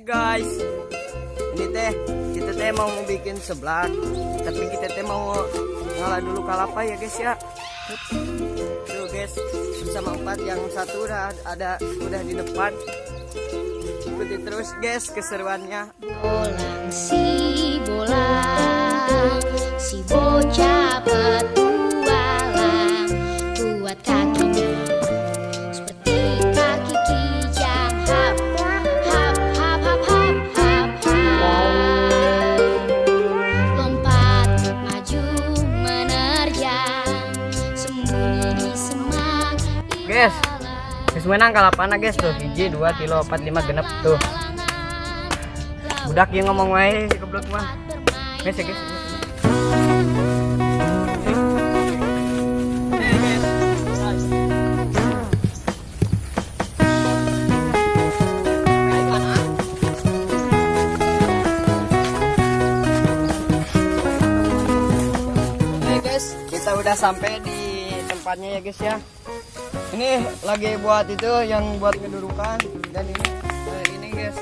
Guys, ini teh kita teh mau bikin seblak, tapi kita teh mau ngalah dulu kalapa ya guys ya. Tuh guys, bersama empat, yang satu udah ada, udah di depan. Ikuti terus guys keseruannya. Bolang si bolang, si bocah petualang, kuat kakinya seperti kaki kijang. Hap, hap, hap, hap, hap, hap, hap. Lompat maju menerjang, sembunyi di semak. Guys, guys menang kalapana guys tuh, hiji, dua, tilu, empat, lima, genep tuh. Budak yang ngomong wae si goblok mah. Guys ya guys. Hey, guys. Hey guys, kita udah sampai di tempatnya ya guys ya. Ini lagi buat itu yang buat ngedurukan dan ini ini guys.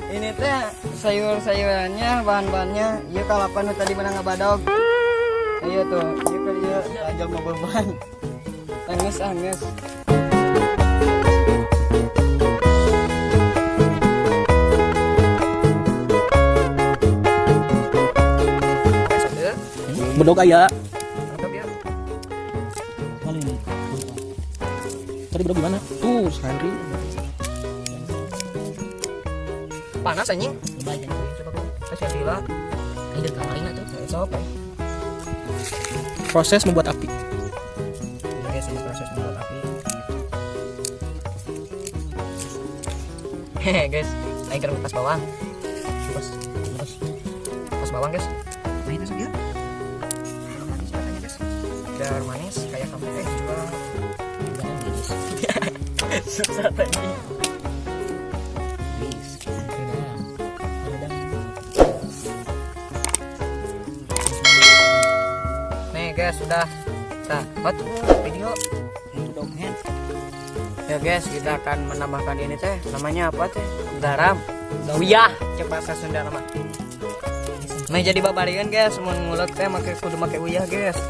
Ini teh sayur-sayurannya, bahan-bahannya. Iya kalapan nu tadi menang ngabadog. Iya tuh, iya kan iya ajal mau beban. Anges anges. Bedog aya. Mantap ya. Mana ini? Tadi bedog gimana? Tuh, Henry. Panas anjing. Coba kasih lah. Sok. Proses membuat api. Ini guys, ini proses membuat api. Hehe guys, aing keur ngupas bawang. Ngupas, ngupas. Ngupas bawang guys. Nah itu saja. Manis katanya guys. Biar manis kayak kamu jual. Susah tadi. Nih guys, sudah. Nah, buat video. Ya guys, kita akan menambahkan ini teh. Namanya apa teh? Garam. Uyah, cek bahasa Sunda nama. Nah, jadi babarian guys, mun ngulek teh make kudu make uyah guys.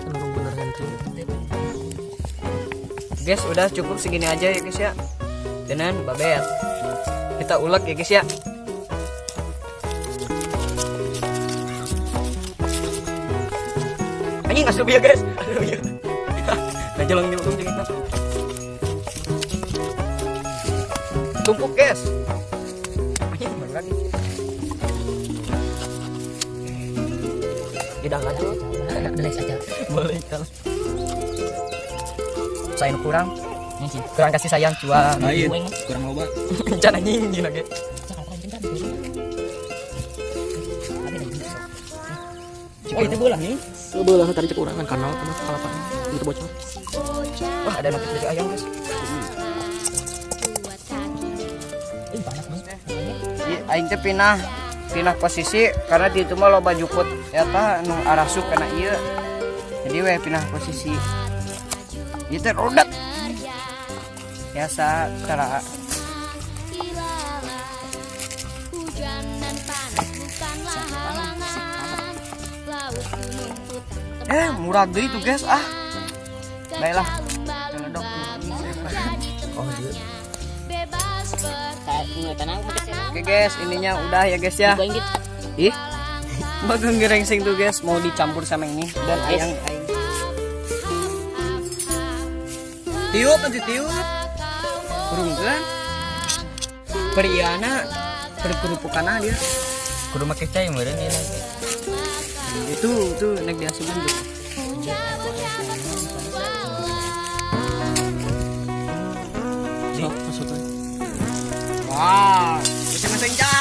Kan bener Henry. Guys, udah cukup segini aja ya guys ya. Dan babet. Kita ulek ya guys ya. Anjing asup ya guys. Aduh ya. Nah, jalan di ujung kita. Tumpuk guys. Anjing baru lagi. Tidak lagi. Boleh kalau. Saya kurang. Kurang kasih sayang cuan. Lain, kurang loba. Jangan anjing gila ge. Oh, itu bola nih. Itu bola tadi cek urang kan kanal kan kalapa. Itu bocor. Wah, ada notif dari ayam, guys. Kuat kakinya. Iya, aing teh pindah pindah posisi karena di itu mah loba jukut eta nu arasuk kena ieu. Jadi we pindah posisi. Ieu teh rodat. Biasa cara Hujan dan panas bukanlah halangan. Laut, gunung, hutan, murah deui tuh guys ah. Baiklah. lumba-lumba menjadi Oh, iya. tempatnya. Bebas Oke guys, ininya udah ya guys ya. Ih. Bagus gerengseng tuh guys, mau dicampur sama ini dan ayang aing. Tiup nanti tiup. Kurung kan? Periana perkerupukana dia. Kudu make cai meureun ieu nanti. Itu tuh naik di asupan tuh. Sok, maksudnya. Wow, bisa senja.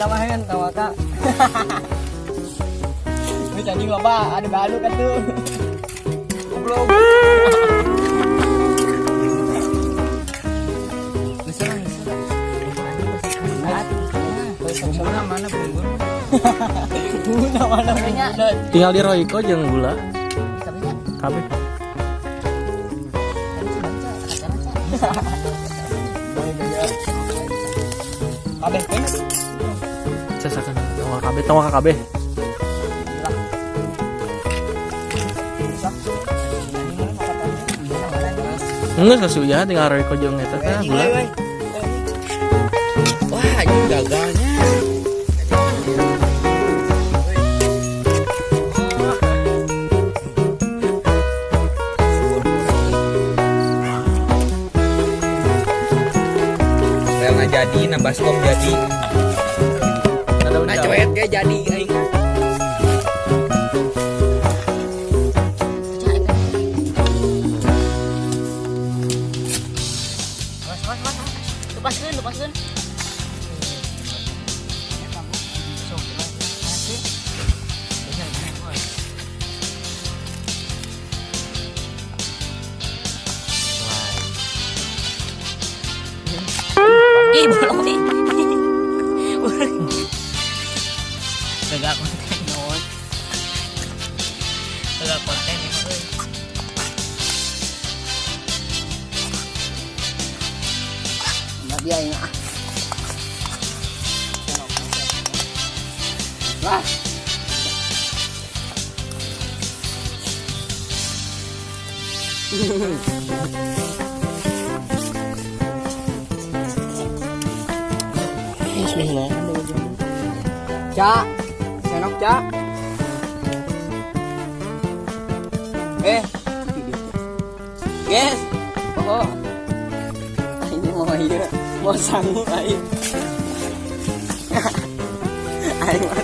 Ditambahin sama kak. Ini cacing loba, ada balu kan tuh. Goblok. Bumbuna mana bumbu? Bumbuna mana bumbuna? Tinggal di Royco jeung gula. Kabeh. Kabeh kan? Casakan tong kabeh, tong kabeh. Enggak sasuya tinggal Royco jeung eta teh gula. Wah, ini gagalnya. Rel nggak jadi, nah baskom jadi. Nah cuek kayak jadi aing. Lepaskan, lepaskan. Ih, bolong nih. Gagal konten non. Gagal konten ya, euy. Enggak dia ini ah. Lah. Bismillah. Cak, senok cak. Eh, guys, oh, ini mau iya, mau sanggup aing. Aing mah.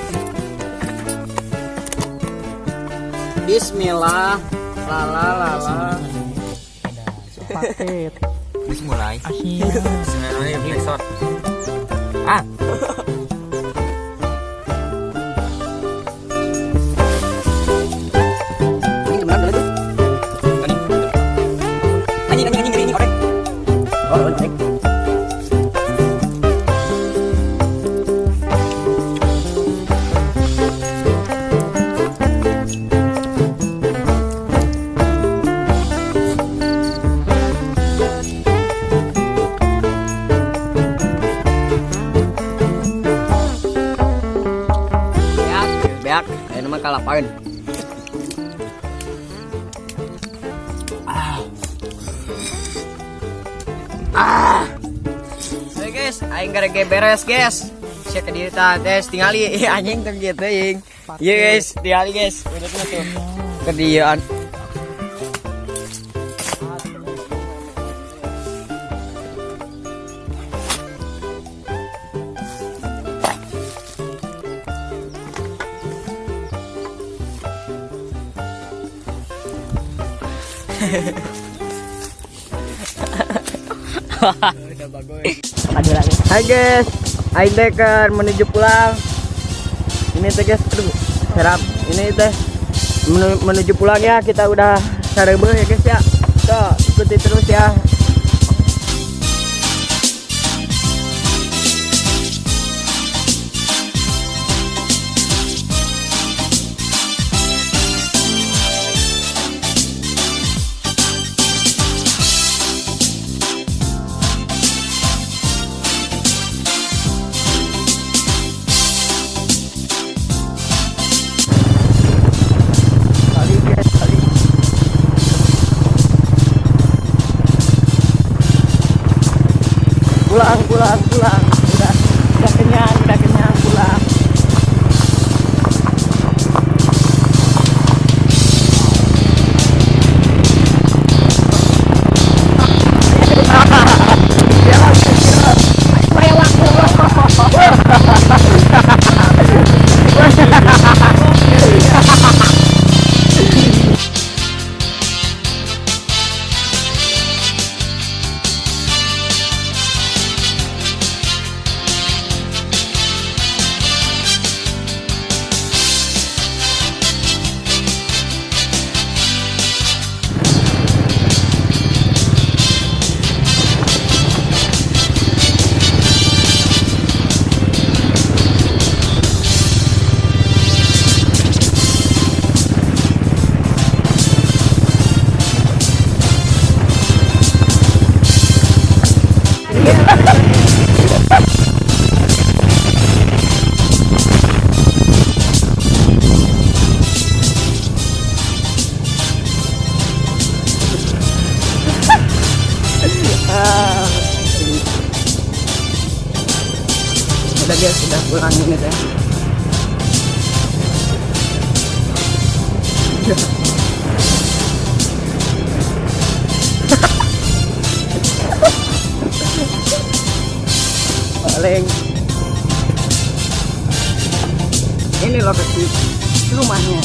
Bismillah, la la la la. Paket. Wis mulai. Asia. Bismillahirrahmanirrahim. Ah. Ini gimana dulu tuh? Anjing, anjing, anjing, anjing, orek. Oh, orek. Beak, beak, ayo nama kalapain. Oke guys, aing garege beres guys. Sia ke dieu tah guys, tingali ih anjing teu kieu teuing. Ieu guys, tingali guys. Udah tuh. Ke dieuan. Hai guys, aing teh keur menuju pulang. Ini teh guys, aduh, serap. Ini teh menuju pulang ya, kita udah sarebeuh ya guys ya. Tuh, ikuti terus ya. Kali guys, kali. Pulang, pulang, pulang. Udah kenyang, pulang. Guys, sudah pulang ini teh. Paling ini lokasi rumahnya.